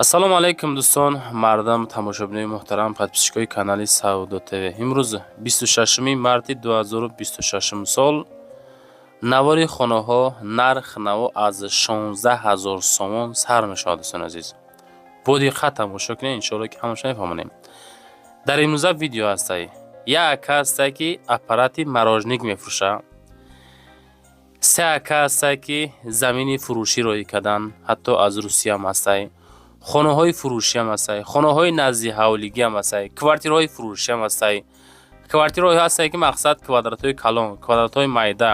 Ассалому алайкум, дӯстон, мардам, тамошобинои муҳтарам, подписчикои канали Савдо ТВ. Имрӯз 26 марти 2026 сол. Навори хонаҳо, нарх наво аз 16 ҳазор сомон сар мешавад. Дӯстони азиз, бо диққат тамошо кунед, иншоалло, ки ҳамаша мефаҳмонем. Дар имрӯза видео ҳастай: як ака ҳастай, ки аппарати мороженик мефурӯшад, се ака ҳастай, ки замини фурӯшӣ роҳӣ карданд, ҳатто аз Русияам ҳастай, хонаҳои фурӯшиам ҳастай, хонаҳои назди ҳавлигиам ҳастай, квартираҳои фурӯшиам ҳастай, квартираҳое ҳастай, ки мақсад квадратҳои калон, квадратҳои майда,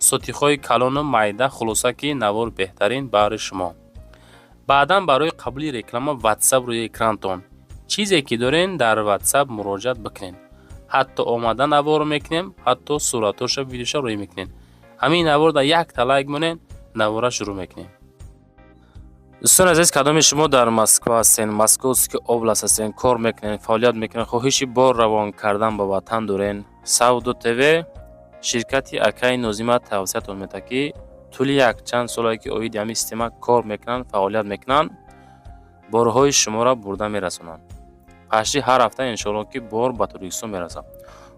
сотихҳои калону майда. Хулоса, ки навор беҳтарин баҳри шумо. Баъдан барои қабули реклама Ватсап рӯи экрантон. Чизе ки дорен, дар Ватсап муроҷиат бикунед. Ҳатто омада навор мекунем, ҳатто суратоша, видеоша рӯй мекунем. Ҳамин навор дар якта лайк монед, навора шурӯъ мекунем. Дӯстони азиз, кадоми шумо дар Москва ҳастен, Московский область ҳастен, кор мекунед, фаъолият мекунед, хоҳиши бор равон кардан ба ватан дорен, Савдо ТВ, ширкати акаи Нозима тавсиятон медиҳад, ки тӯли якчанд солае ки оиди ҳамин система кор мекунанд, фаъолият мекунанд, борҳои шуморо бурда мерасонанд. Пашти ҳар ҳафта, иншоалло, ки бор ба Тоҷикистон мерасад.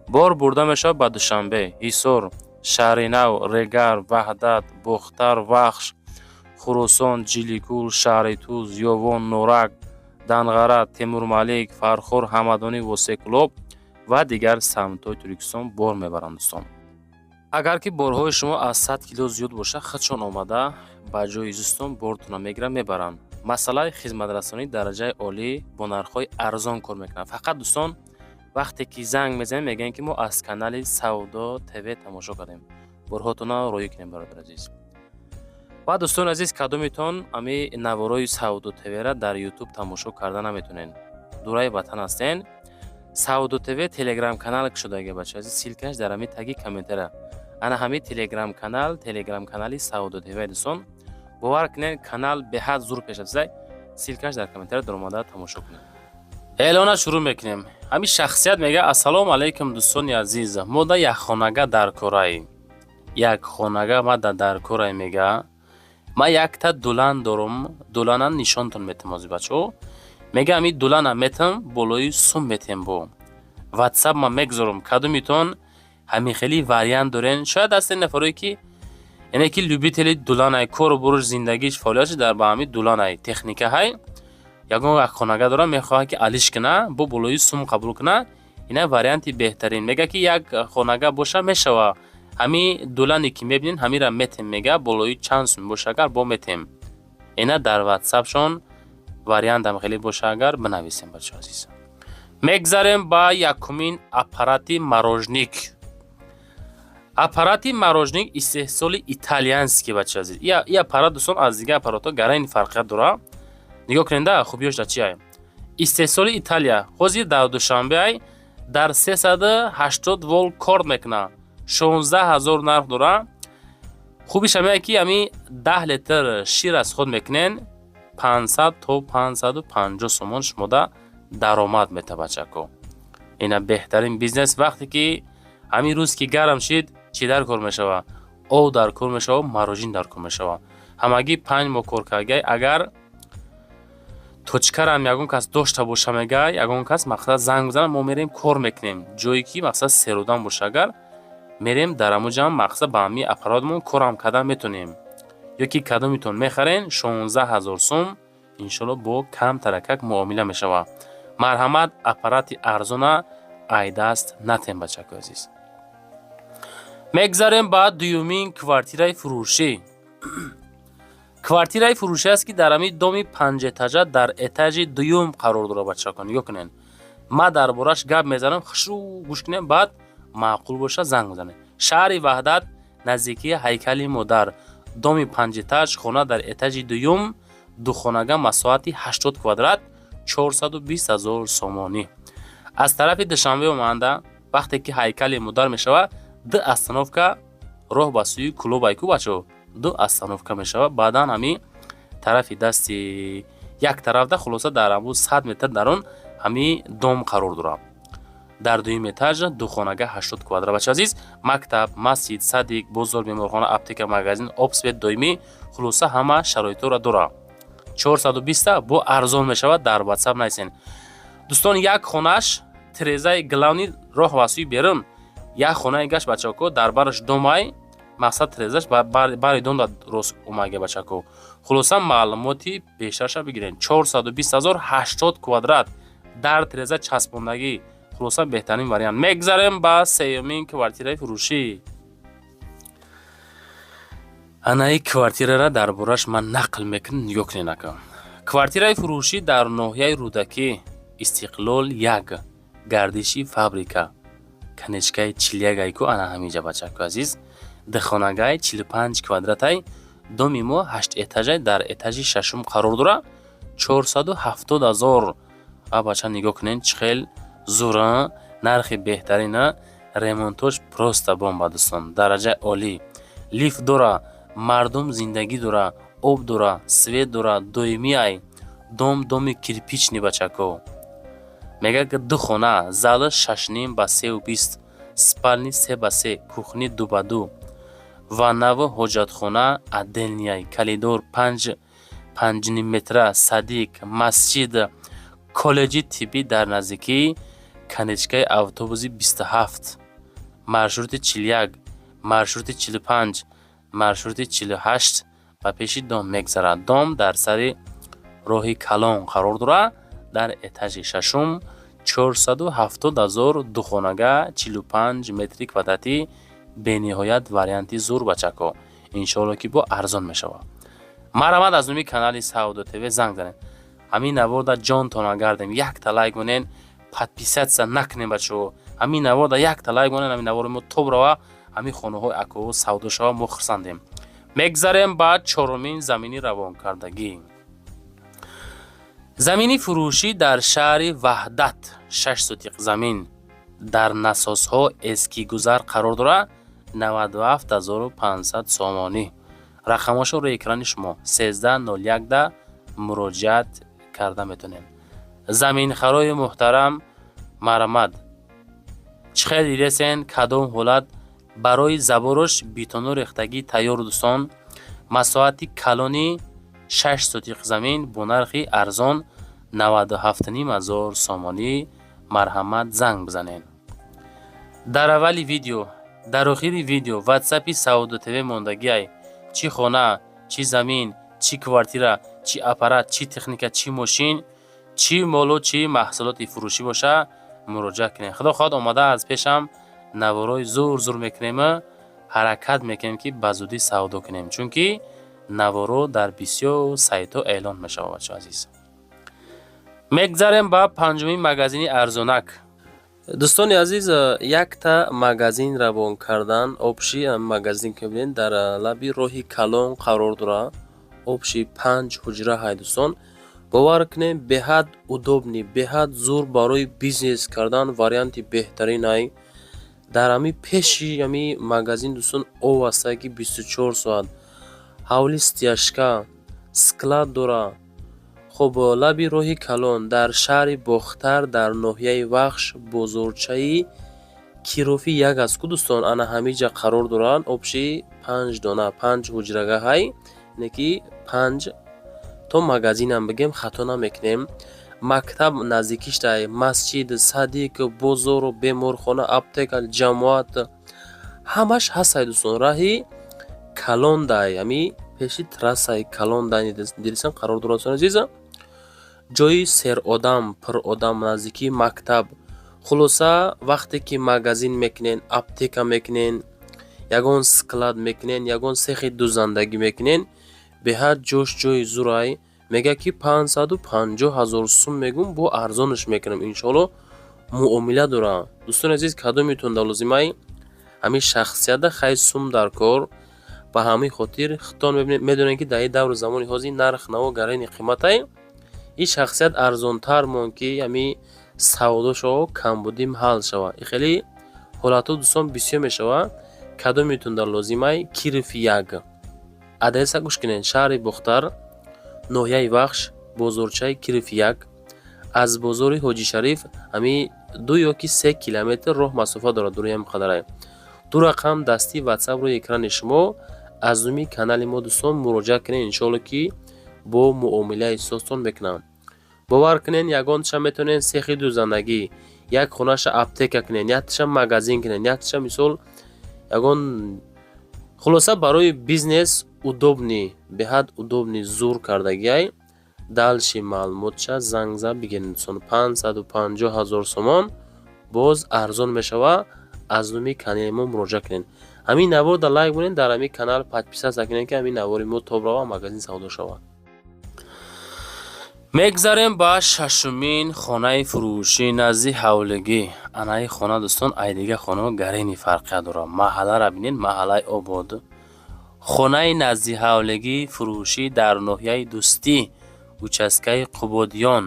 Бор бурда мешавад ба Душанбе, Ҳисор, Шаҳринав, Регар, Ваҳдат, Бохтар, Вахш, Хуросон, Ҷиликул, шаҳри Туз, Ёвон, Норак, Данғара, Темурмалик, Фархор, Ҳамадонӣ, Восеъ, ва дигар самтҳои Тоҷикистон бор мебаранд. Дӯстон, агар ки борҳои шумо аз 100 кило зиёд бошад, худшон омада ба ҷои зистон бортонро мегиранд, мебаранд. Масъалаи хизматрасонии дараҷаи олӣ, бо нархҳои арзон кор мекунанд. Фақат, дӯстон, вақте ки занг мезанем, мегӯянд, ки мо аз канали Савдо ТВ тамошо кардем, борҳотонро роҳӣ кунем, бародари азиз. Ва, дӯстони азиз, кадомитон ами наворои Савдо ТВра дар Ютуб тамошо карда наметонед, дураи ватан ҳастен, Савдо ТВ Телеграм канал кушодаги, бача азиз, ссылкаш дар ҳами таги комментара. Ана ҳами Телеграм канал, Телеграм канали Савдо ТВ. Дӯстон, бовар кунед, канал беҳад зур пеш рафта. Ссылкаш дар комментара, даромада тамошо кунед. Эълона шурӯъ мекунем. Ҳамин шахсият мегӯяд: «Ассалому алайкум, дӯстони азиз, мо да якхонага дар корай, якхонага ма да дар корай». Мега: «Ман якта дулан дорум, дулана нишонтон метам ҳозир, бачаҳо». Мега: «Ҳамин дулана метам, болои сум метем, бо Ватсап ман мегузорам. Кадомитон ҳамин хели вариант дорен?» Шояд ҳастен нафарое, ки яъне ки любители дуланай, кору боруш, зиндагиш, фаъолиятш дар ба ҳамин дуланай, техника ҳай, ягон якхонага дорам, мехоҳад, ки алиш куна, бо болои сум қабул куна. Ина варианти беҳтарин. Мега, ки як хонага боша, мешава. Ҳамин дулане, ки мебинед, ҳамира метем. Мега, болои чанд сум боша, агар бо метем. Ина дар Ватсапшон вариантам хеле боша, агар бинависем, бачаҳо азиз. Мегзарем ба якумин аппарати мороженик. Аппарати мороженик истеҳсоли итальянский, бача азиз. И аппарат, дӯстон, аз дигар аппаратҳо гарани фарқият дорад. Нигоҳ кунед, хубиёш дар чи ай. Истеҳсоли Италия, ҳозир дар Душанбе ай, дар 380 волт кор мекунад, 16 ҳазор нарх дорад. Хубиш ҳамее, ки ҳами 10 литр шир аз худ мекунен, 500 то 550 сомон шумода даромад мета, бачако. Ина беҳтарин бизнес. Вақте ки ҳамин рӯз ки гарм шид, чӣ дар кор мешава? Об дар кор мешава, мороженик дар кор мешава. Ҳамагӣ 5 моҳ кор карда. Агар точкарам ягон кас дошта боша, мега, ягон кас мақсад занг бизанад, мо мерем, кор мекунем. Ҷое ки мақсад серодам боша, агар мерем дар ҳамон ҷамъ, мақсад ба ҳамин аппаратмон корам кардан метонем. Ё ки кадомитон мехарен, 16 ҳазор сум, иншоалло, бо камтаракак муомила мешавад. Марҳамат, аппарати арзона айдаст натем, бачако азиз. Мегзарем ба дуюмин квартираи фурӯшӣ. Квартираи фурӯшӣ аст, ки дар ҳамин доми панҷэтажа дар этажи дуюм қарор дорад. Бачако, нигоҳ кунед, ман дар бораш гап мезанам, хушрӯ гӯш кунем, баъд маъқул боша, занг мезанем. Шаҳри Ваҳдат, наздикии ҳайкали модар, доми панҷэтаж, хона дар этажи дуюм, духонага, масоҳати 80 квадрат, 420 ҳазор сомонӣ. Аз тарафи Душанбе омада, вақте ки ҳайкали модар мешавад, ду остановка роҳ ба сӯи Кӯлобайку, бачаҳо, ду остановка мешавад. Баъдан ҳамин тарафи дасти як тарафда, хулоса, дар ҳамун 100 метр дарун ҳамин дом қарор дорад, дар дуюм этаж, духонага, 80 квадрат. Бача азиз, мактаб, масҷид, садик, бозор, беморхона, аптека, магазин, об, свет доимӣ, хулоса, ҳама шароитҳоро дорад. 420 бо арзон мешавад. Дар WhatsApp нависен, дӯстон. Як хонааш тирезаи главный роҳ ва сӯи берун, як хонаи гашт, бачако, дар бараш домай, мақсад, тирезаш бари дом рост омага, бачако. Хулоса, маълумоти бештарша бигирен. 420 ҳазор, 80 квадрат, дар тиреза часпондагӣ. Хулоса, беҳтарин вариант. Мегзарем ба сеюмин квартираи фурӯшӣ. Анаи квартирара дар бораш ман нақл мекунам, нигоҳ кунед, ака. Квартираи фурӯшӣ дар ноҳияи Рӯдакӣ, Истиқлол 1, гардиши фабрика, конечкаи 41 айку. Ана ҳаминҷа, бачаку азиз, духонагай, 45 квадратай. Доми мо ҳашт этажай, дар этажи шашум қарор дора. 470 ҳазор. А, бача, нигоҳ кунед, чӣ хел зура, нархи беҳтарина, ремонтош просто бомба, дӯстон, дараҷаи олӣ. Лифт дора, мардум зиндагӣ дора, об дора, свет дора, доимиай. Дом доми кирпичный, бачако. Мегӯяд, ки ду хона, зала 6,5 ба 3,20, спальни 3 ба 3, кухни 2 ба 2, ваннаву ҳоҷатхона отдельный, коридор 5-5,5 метра, садик, масҷид, коллеҷи тиббӣ дар наздикӣ, конечкаи автобуси 27, маршрути 41, маршрути 45, маршрути 48 ба пеши дом мегзарад. Дом дар сари роҳи калон қарор дорад, дар этажи шашум. 470 ҳазор, духонага, 45 метри квадратӣ. Бениҳоят варианти зур, бачако. Иншоалло, ки бо арзон мешавад. Марҳамат, аз номи канали Савдо ТВ занг занед. Ҳамин наворда ҷонтона гардем, якта лайк монен, подписаться накунем, бачаҳо. Ҳамин наворда якта лайк монен, ҳамин навори мо тоб рава, ҳамин хонаҳои акоҳо савдо шава, мо хурсандем. Мегзарем ба чорумин замини равонкардагӣ. Замини фурӯшӣ дар шаҳри Ваҳдат, 6 сотиқ замин, дар насосҳо эскигузар қарор дорад. 97 500 сомонӣ. Рақамҳошо рӯи экрани шумо, 1301-да муроҷиат карда метавонем. Заминхарои муҳтарам, марҳамат. Чӣ хел дидесен, кадом ҳолат барои заборош бетону рехтагӣ тайёр, дӯстон. Масоҳати калони 6 сотиқ замин бо нархи арзон 97,5 ҳазор сомонӣ. Марҳамат, занг бизанед. Дар аввали видео, дар охири видео ватсапи Савдо ТВ мондагиай. Чӣ хона, чӣ замин, чӣ квартира, чӣ аппарат, чӣ техника, чӣ мошин, чӣ молу чӣ маҳсулоти фурӯшӣ боша, муроҷиат кунед. Худо хоҳад, омада аз пешам наворои зур зур мекунем. Ҳаракат мекунем, ки ба зудӣ савдо кунем, чунки наворо дар бисёр сайтҳо эълон мешавад, бачаҳо азиз. Мегзарем ба панҷумин магазини арзонак. Дӯстони азиз, якта магазин равон кардан. Общий магазин ки мебинед, дар лаби роҳи калон қарор дорад. Общий панҷ ҳуҷра ҳай, дӯстон. Бовар кунем, беҳад удобный, беҳад зур, барои бизнес кардан варианти беҳтарин ай. Дар ҳами пеши ҳами магазин, дӯстон, об ҳастае, ки 24 соат, ҳавли стяжка, склад дорад. Хуб, лаби роҳи калон, дар шаҳри Бохтар, дар ноҳияи Вахш, бозорчаи Кирови 1 аст ку, дӯстон, ана ҳамиҷа қарор доранд. Общий панҷ дона, панҷ ҳуҷрага ҳай, ине ки панҷ то магазинам бигем, хато намекунем. Мактаб наздикиштай, масҷид, садик, бозору беморхона, аптека, ҷамоат, ҳамаш ҳастай, дӯстон. Раҳи калондай, ҳами пеши трассаи калондай дидисан қарор дорад, дӯстони азиз. Ҷои серодам, пуродам, наздикии мактаб. Хулоса, вақте ки магазин мекунен, аптека мекунен, ягон склад мекунен, ягон сехи дузандагӣ мекунен, беҳад ҷош ҷои зурай. Мегӯяд, ки 550 ҳазор сум мегум, бо арзонаш мекунам, иншоалло, муомила дорам. Дӯстони азиз, кадомитон да лозимай ҳамин шахсията, хай, сум дар кор. Ба ҳамин хотир худтон медонед, ки дар ин давру замони ҳозир нарх наво гарони қиматай. Ин шахсият арзонтар монд, ки ҳамин савдошо камбудим ҳал шавад. И хеле ҳолатҳо, дӯстон, бисёр мешавад. Кадомитон дар лозимай, Кирови 1, адреса гӯш кунед: шаҳри Бохтар, ноҳияи Вахш, бозорчаи Кирови 1. Аз бозори Ҳоҷишариф ҳамин 2 ё ки 3 километр роҳ масофа дорад. Дури ҳамин қадарай. Ду рақам дастии ватсап рӯи экрани шумо. Аз номи канали мо, дӯстон, муроҷиат кунед. Иншоалло, ки Бо муомилаи созтон мекунам. Бовар кунен, ягонташа метавонен сехи дӯзандагӣ, як хонаша аптека кунен, якташа магазин кунен, якташа мисол ягон, хулоса, барои бизнес удобный, беҳад удобный, зур кардагиай. Дальше маълумотша занг зад бигиред, дӯстон. 550 000 сомон, боз арзон мешава. Аз номи канали мо муроҷиат кунед. Ҳамин наворда лайк монед, дар ҳамин канал подписаться кунед, ки ҳамин навори мо тоб рава, магазин савдо шавад. Мегзарем ба шашумин хонаи фурӯшӣ назди ҳавлигӣ. Анаи хона, дӯстон, ай дига хонаҳо гарени фарқият дорад. Маҳалларо бинед, маҳаллаи обод. Хонаи назди ҳавлигӣ фурӯшӣ дар ноҳияи Дӯстӣ, участкаи Қубодиён.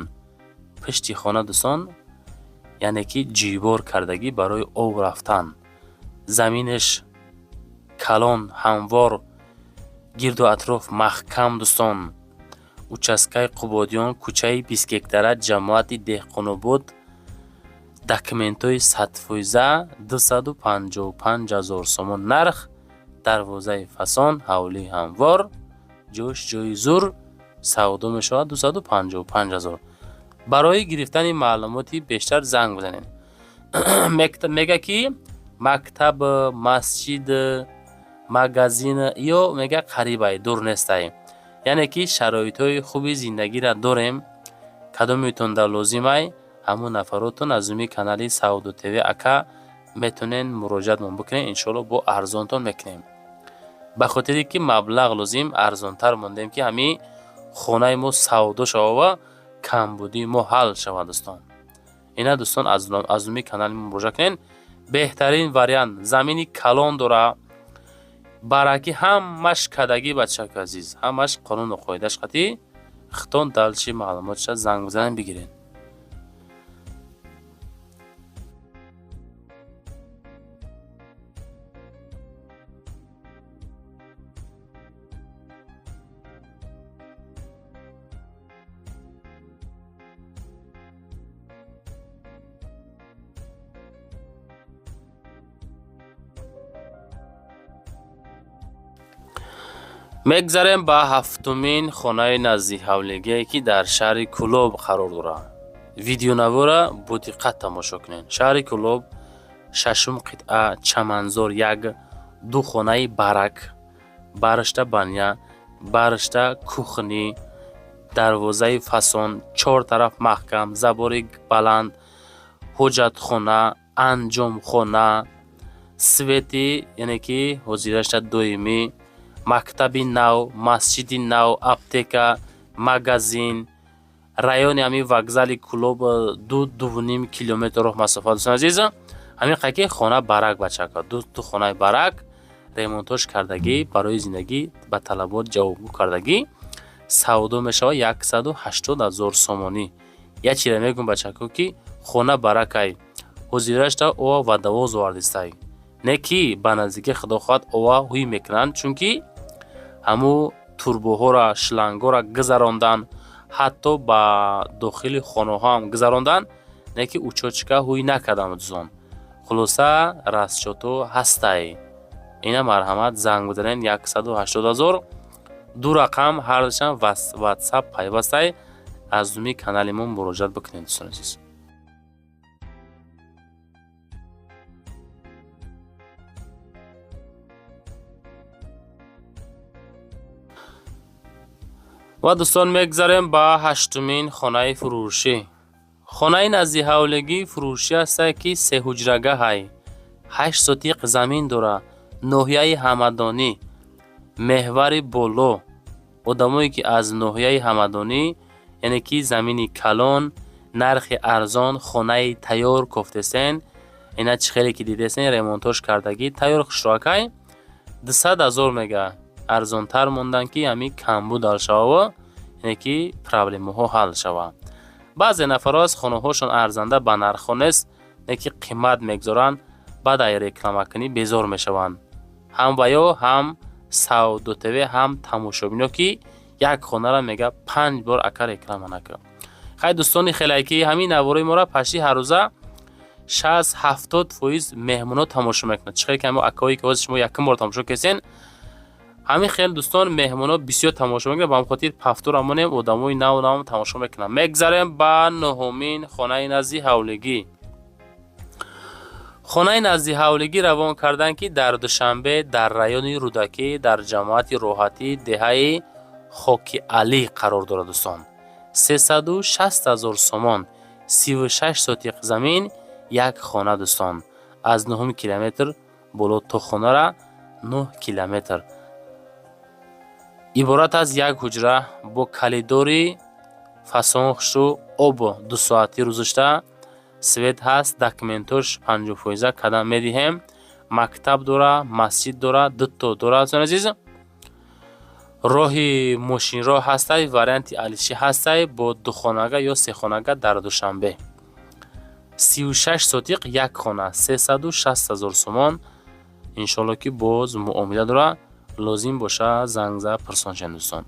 Пишти хона, дӯстон, яъне ки ҷибор кардагӣ барои об рафтан. Заминаш калон, ҳамвор, гирду атроф маҳкам, дӯстон. Участкаи Қубодиён, кӯчаи бистгектара, ҷамоати Деҳқонобод. Документҳои садфоиза, 255 000 сомон нарх, дарвозаи фасон, ҳавлии ҳамвор, ҷош ҷои зур, савдо мешавад 255 000. Барои гирифтани маълумоти бештар занг бизанед. Мега ки мактаб, масҷид, магазин ё мега қарибай, дур нестай, яъне ки шароитҳои хуби зиндагиро дорем. Кадометонда лозимай, ҳамун нафаротон аз номи канали Савдо ТВ, ака, метавонед муроҷиатмон бикунед. Иншоалло, бо арзонтон мекунем. Ба хотире ки маблағ лозим, арзонтар мондем, ки ҳамин хонаи мо савдо шава ва камбудии мо ҳал шавад, дӯстон. Ина, дӯстон, аз номи канали мо муроҷиат кунед. Беҳтарин вариант, замини калон дора, баракӣ ҳамаш кадагӣ. Бачаки азиз, ҳамаш қонуну қоидаш қатъӣ. Хитон дальше маълумотша занг бизанед, бигиред. Мегзарем ба ҳафтумин хонаи наздиҳавлигие, ки дар шаҳри Кӯлоб қарор дорад. Видеонавора бо диққат тамошо кунед. Шаҳри Кӯлоб, шашум қитъа, Чаманзор як, ду хонаи барак, барышта баня, барышта кухни, дарвозаи фасон, чор тараф маҳкам, забори баланд, ҳоҷатхона, анҷомхона, свети, яъне ки ҳозирашта доимӣ, мактаби нав, масҷиди нав, аптека, магазин. Райони ҳамин вокзали Кӯлоб 2-2,5 километр роҳ масофа. Дӯстони азиз, ҳамин қаки хона барак, бачака, ду хонаи барак, ремонтош кардагӣ, барои зиндагӣ ба талабот ҷавобгӯ кардагӣ, савдо мешавад 180 000 сомонӣ. Як чизе мегӯм, бачако, ки хона баракай, ҳозирашта ова водовоз овардистай, не ки ба наздикӣ, худо хоҳад, ова ҳуй мекунанд, чунки ҳамун турбоҳоро, шлангҳоро гузарондан, ҳатто ба дохили хонаҳо ҳам гузарондан, не ки учётчика ҳуй накардам, дӯстон. Хулоса, расчётҳо ҳастай. Ина, марҳамат, занг бизанед. 180 000, ду рақам ҳардушам Ватсап пайвастай. Аз номи канали мо муроҷиат бикунед, дӯстони азиз. Ва, дӯстон, мегзарем ба ҳаштумин хонаи фурӯшӣ. Хонаи наздиҳавлигии фурӯшӣ ҳастае, ки сеҳуҷрагаҳай, 8 сотиқ замин дора, ноҳияи Ҳамадонӣ, меҳвари боло. Одамое ки аз ноҳияи Ҳамадонӣ, яъне ки замини калон, нархи арзон, хонаи тайёр кофтесен, ина чӣ хеле ки дидесен, ремонтош кардагӣ, тайёр, хушроакай, 200 000 мега. Арзонтар мондан, ки ҳамин камбуд ҳал шававу яъне ки проблемаҳо ҳал шавад. Баъзе нафарҳо аз хонаҳошон арзанда ба нархҳо нест, не ки қимат мегузоранд, баъд ай рекламакунӣ безор мешаванд, ҳам ваё, ҳам Савдо ТВ, ҳам тамошобино, ки як хонаро мега панҷ бор, ака, реклама накун. Хай, дӯстони хелае ки ҳамин наворои моро пашти ҳаррӯза 60-70% меҳмонҳо тамошо мекунанд. Чӣ хеле ки ҳамо акаҳое ки ҳозир шумо якум бор тамошо кесен. Ҳамин хел, дӯстон, меҳмонҳо бисёр тамошо мекунанд, ба ҳамин хотир повтор амонем, одамои нав нав тамошо мекунанд. Мегзарем ба нуҳумин хонаи назди ҳавлигӣ. Хонаи назди ҳавлигӣ равон карданд, ки дар Душанбе, дар райони Рӯдакӣ, дар ҷамоати Роҳатӣ, деҳаи Хоки Алӣ қарор дорад, дӯстон. 360 000 сомон, 36 сотиқ замин, як хона, дӯстон. Аз нуҳум километр боло то хонара 9 километр. Иборат аз як ҳуҷра бо калидори фасон хушу об 2 соатӣ рӯзошта, свет ҳаст, документош 50 фоиза када медиҳем. Мактаб дора, масҷид дора, дуто дора, дӯстони азиз. Роҳи мошинроҳ ҳастай, варианти алишӣ ҳастай бо духонага ё сехонага дар Душанбе. 36 сотиқ, як хона, 360 000 сомон. Иншоалло, ки боз муомила дора, лозим боша, занг зада пурсон шавем, дӯстон.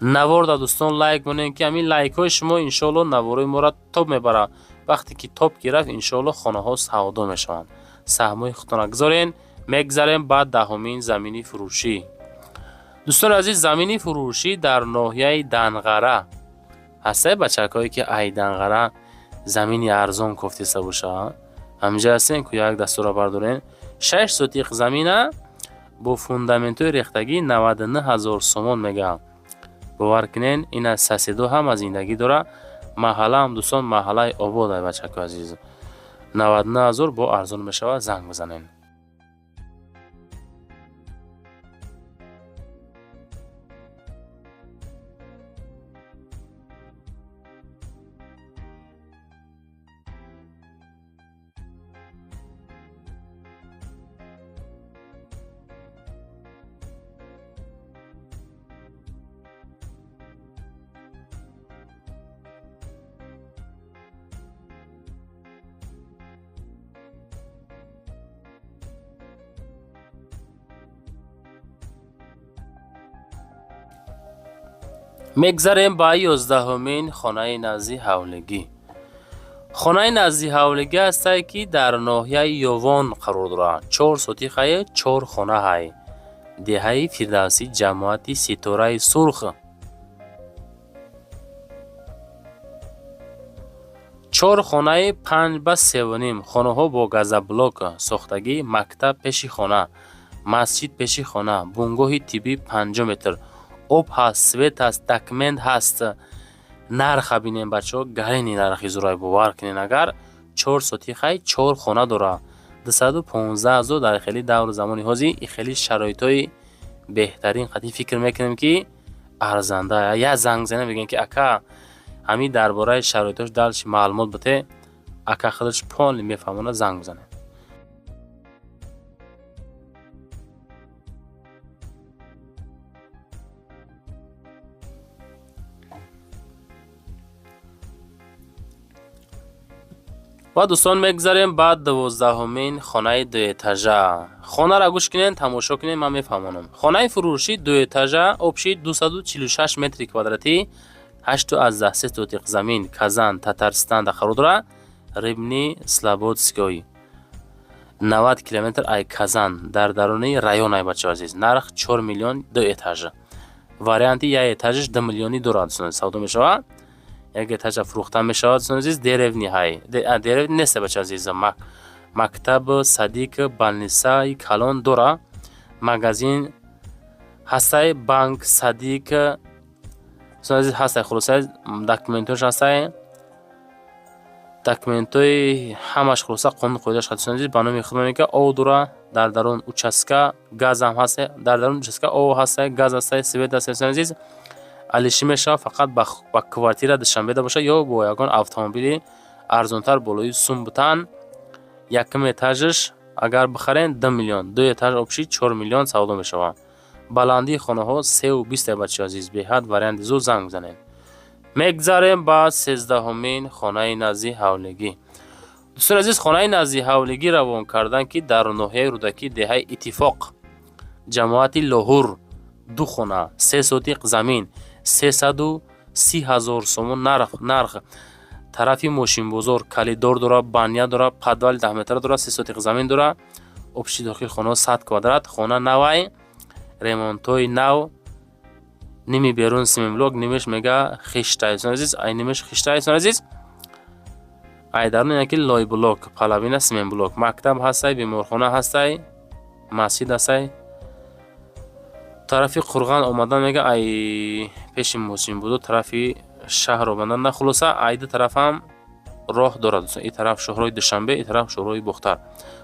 Наворда, дӯстон, лайк монем, ки ҳамин лайкҳои шумо, иншоалло, наворои моро топ мебарад. Вақте ки топ ки рафт, иншоалло, хонаҳо савдо мешаванд. Саҳмҳои худтонро гузорен. Мегзарем ба даҳумин замини фурӯшӣ. Дӯстони азиз, замини фурӯшӣ дар ноҳияи Данғара ҳастай. Бачакҳое, ки ай Данғара замини арзон кофтеста боша, ҳаминҷа ҳастем ку, як дастура бардорен. 6 сотиқ замина бо фундаментҳои рехтагӣ 99 000 сомон мегӯям. Бовар кунен, ина соседо ҳама зиндагӣ дора. Маҳаллаам, дӯстон, маҳаллаи обод ай, бачакҳои азиз. 99 000 бо арзон мешавад, занг бизанед. Мегзарем ба 11-умин хонаи назди ҳавлигӣ. Хонаи назди ҳавлигӣ ҳастае, ки дар ноҳияи Ёвон қарор дорад. 4 сотиқае, чор хона ҳай. Деҳаи Фирдавсӣ, ҷамоати Ситораи Сурх. Чор хонаи 5 ба 3,5, хонаҳо бо газоблок сохтагӣ, мактаб пеши хона, масҷид пеши хона, бунгоҳи тиббӣ 50 метр, об ҳаст, свет ҳаст, документ ҳаст. Нарха бинем, бачаҳо, гарени нархи зурай, бовар кунен, агар чор сотиқай, чор хона дорад. 215 000 дар хеле давру замони ҳозир и хеле шароитҳои беҳтарин қатъи фикр мекунем, ки арзанда. Як занг занем, бигем, ки ака, ҳамин дар бораи шароитҳош дальше маълумот бите, ака худаш полный мефаҳмонад, занг бизанем. Ва, дӯстон, мегзарем ба 12-умин хонаи дуэтажа. Хонаро гӯш кунед, тамошо кунед, ман мефаҳмонам. Хонаи фурӯшӣ дуэтажа, общий 246 метри квадратӣ, 8,3 сотиқ замин, Казан, Татарстанда қарор дорад, Рыбный Слободской, 90 километр ай Казан, дар даруни район ай, бачаҳо азиз. Нарх 4 миллион, ду этажа. Варианти як этажаш 2 миллиони дорад, савдо мешавад, як этажа фурӯхта мешавад, дӯстони азиз. Деревни ҳай, деревни нест, бачаҳо азиз. Мактаб, садик, больницаи калон дора, магазин ҳастай, банк, садик, дӯстони азиз, ҳастай. Хулоса, документҳош ҳастай, документҳои ҳамаш, хулоса, қонун қоидааш, дӯстони азиз, ба номи худ мекунад. Об дора дар дарун участка, газам ҳастай дар дарун участка, об ҳастай, газ ҳастай, свет ҳастай, дӯстони азиз. Алишӣ мешавад фақат ба квартира Душанбеда бошад ё бо ягон автомобили арзонтар болои сум бутан. Якум этажаш агар бихарем, 2 миллион, ду этаж общий 4 миллион савдо мешавад. Баландии хонаҳо 3,20, бачаҳо азиз, беҳад варианти зуд, занг бизанед. Мегзарем ба 13-умин хонаи назди ҳавлигӣ. Дӯстони азиз, хонаи назди ҳавлигӣ равон карданд, ки дар ноҳияи Рӯдакӣ, деҳаи Иттифоқ, ҷамоати Лоҳур, ду хона, 3 сотиқ замин, 330 000 сомон нарх. Тарафи мошинбозор, калидор дора, баня дора, подвали 10 метра дора, 3 сотиқ замин дора, общий дохил хонаҳо 100 квадрат. Хона навай. Ремонтҳои нав, ними берун семенблок, нимеш мега хишта, дӯстони азиз. Ай нимеш хишта, дӯстони азиз, ай дарун яки лойблок, половина семенблок. Мактаб ҳастай, беморхона ҳастай, масҷид ҳастай. Тарафи Қурған омадан мега, ай пеши мошинбудо тарафи шаҳр омадан на. Хулоса, ай ду тарафам роҳ дорад, дӯстон: и тараф шоҳроҳи Душанбе, и тараф шоҳроҳи Бохтар.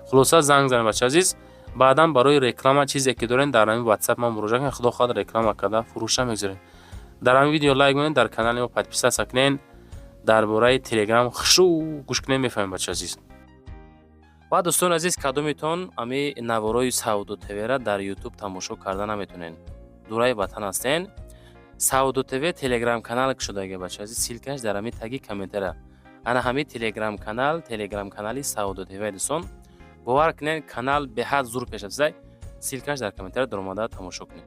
Хулоса, занг занед, бача азиз. Баъдан барои реклама чизе ки дорем, дар ҳамин Ватсап ма муроҷиат кунед. Худо хоҳад, реклама карда, фурӯша мегузорем. Дар ҳамин видео лайк монед, дар канали мо подписаться кунед. Дар бораи Телеграм хушрӯ гӯш кунед, мефаҳмед, бача азиз. Ва дӯстони азиз, кадометон ами наворои Савдо ТВра дар Ютуб тамошо карда наметонед, дураи ватан ҳастен, Савдо ТВ Телеграм канал кушодага, бача азиз. Ссылкаш дар ҳамин таги комментария. Ана ҳамин Телеграм канал, Телеграм канали Савдо ТВ. Дӯстон, бовар кунед, канал беҳад зур пеш рафтаи. Ссылкаш дар комментария, даромада тамошо кунед.